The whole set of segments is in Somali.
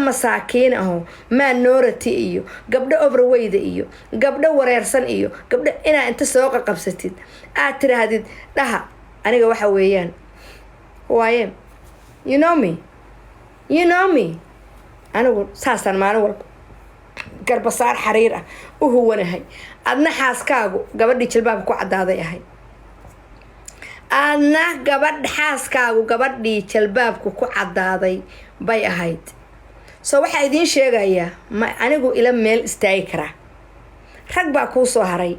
Masaakiin aho minority iyo gabdho overweight-da iyo gabdho wareersan iyo gabdho inaa inta soo qaqabsatid aad tiraahdid dhaha. Aniga waxa weeyaan waaye, you know me, you know me. Anigu saasaan maalin walba garbasaar xariir ah u huwanahay. Adna xaaskaagu gabadhii jilbaabka ku caddaaday ahay. Adna gabadh xaaskaagu gabadhii jalbaabku ku caddaaday bay ahayd. So waxaa idiin sheegayaa, ma anigu ila meel istaagi karaa? Rag baa kuu soo haray.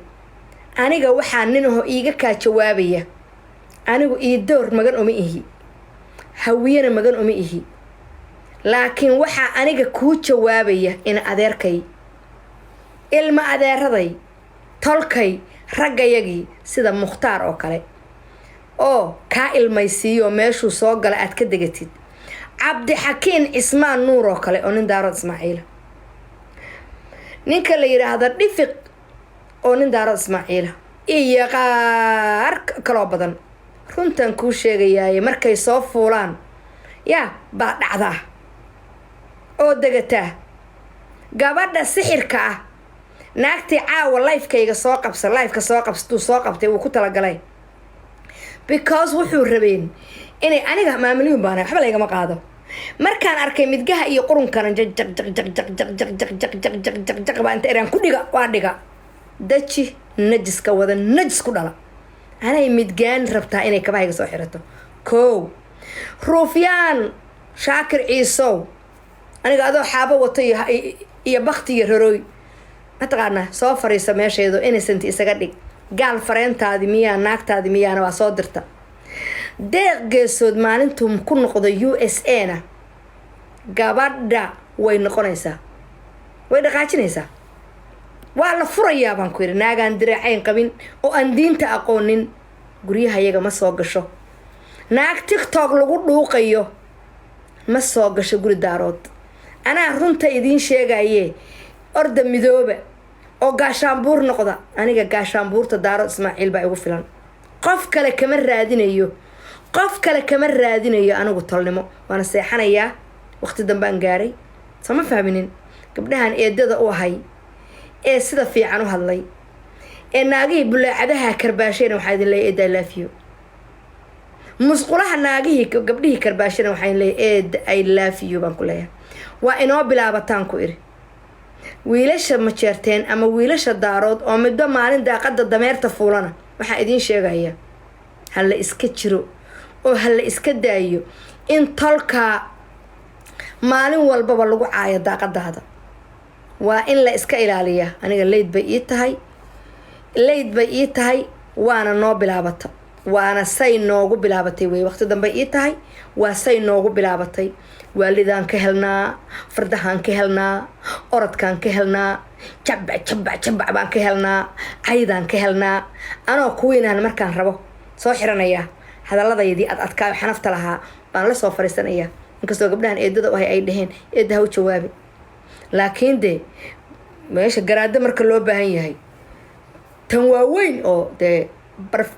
Aniga waxaa nin aho iiga kaa jawaabaya. Anigu ii door magan uma ihi, Hawiyena magan uma ihi, laakiin waxaa aniga kuu jawaabaya in adeerkay, ilma adeeraday, tolkay, raggayagii sida Mukhtaar oo kale oo kaa ilmaysiiyo meeshuu soo gala aad ka degatid, Cabdixakiin Cismaan Nuur oo kale oo nin Daarood Ismaaciila, ninka la yidhaahdo Dhifiq oo nin Daarood Ismaaciila iyo qaar kaloo badan. Runtan kuu sheegayaaye, markay soo fuulaan yaa baa dhacdaa oo degataa. Gabadha sixirka ah, naagtii caawa live-kayga soo qabsa, live-ka soo qabsatuu soo qabtay, wuu ku talagalay because wuxuu rabeen inay aniga maamuliyun baana waxba laygama qaado. Markaan arkay midgaha iyo qurunkana jaq jaq jaq jaq jaq jaq jaq jaq jaq jaq jaq jaq jaq baa inta eraan ku dhiga, waa dhiga. Daji najiska wada, najis ku dhala. Anay midgaan rabtaa inay kabahayga soo xirato. Kow, Ruufyaan Shaakir Ciisow, aniga adoo xaabo wato iyo bakti iyo rorooy mataqaanaa, soo fariisa meeshaydo, innocent isaga dhig. Gaal fareentaadi miyaa, naagtaadi miyaana waa soo dirta. Deeq Geesood maalintuu ku noqdo USA na, gabadha way noqonaysaa, way dhaqaajinaysaa, waa la furayaa baan ku yidhi. Naagaan diraacayn qabin oo aan diinta aqoonin guryaha yaga ma soo gasho. Naag TikTok lagu dhuuqayo ma soo gasho guri Daarood. Anaa runta idiin sheegaye, orda midooba oo gaashaanbuur noqda. Aniga gaashaanbuurta Daarood Ismaaciil baa igu filan. Qof kale kama raadinayo, qof kale kama raadinayo anigu tolnimo. Waana seexanayaa, waqti dambaan gaaray. Soo ma fahminin? Gabdhahan eedada u ahay ee sida fiican u hadlay ee naagihii bulaacadaha karbaashayna, waxaa idin leeyahay, eedda, I love you. Musqulaha naagihii, gabdhihii karbaashayna, waxaa idin leeyahay, eedda, I love you baan ku leeyahay. Waa inoo bilaabataan ku iri. Wiilasha Majeerteen ama wiilasha Daarood oo middo maalin daaqada dameerta fuulana, waxaa idiin sheegaya, ha la iska jiro oo ha la iska daayo in tolkaa maalin walbaba lagu caayo daaqadaada. Waa in la iska ilaaliyaa. Aniga late bay ii tahay, late bay ii tahay, waana noo bilaabata, waana say noogu bilaabatay wey. Waqti dambey ii tahay, waa say noogu bilaabatay. Waalidaan ka helnaa, fardahaan ka helnaa, orodkaan ka helnaa, jabac jabac jabac baan ka helnaa, caydaan ka helnaa. Anoo kuwiinaan markaan rabo soo xiranayaa, hadalladaydii ad adkaayo xanafta lahaa baan la soo fariisanayaa, inkastoo gabdhahan eedada u ahay ay dhaheen, "Eedda, ha u jawaabi." Laakiin dee meesha garaado marka loo baahan yahay, tan waaweyn oo dee barf.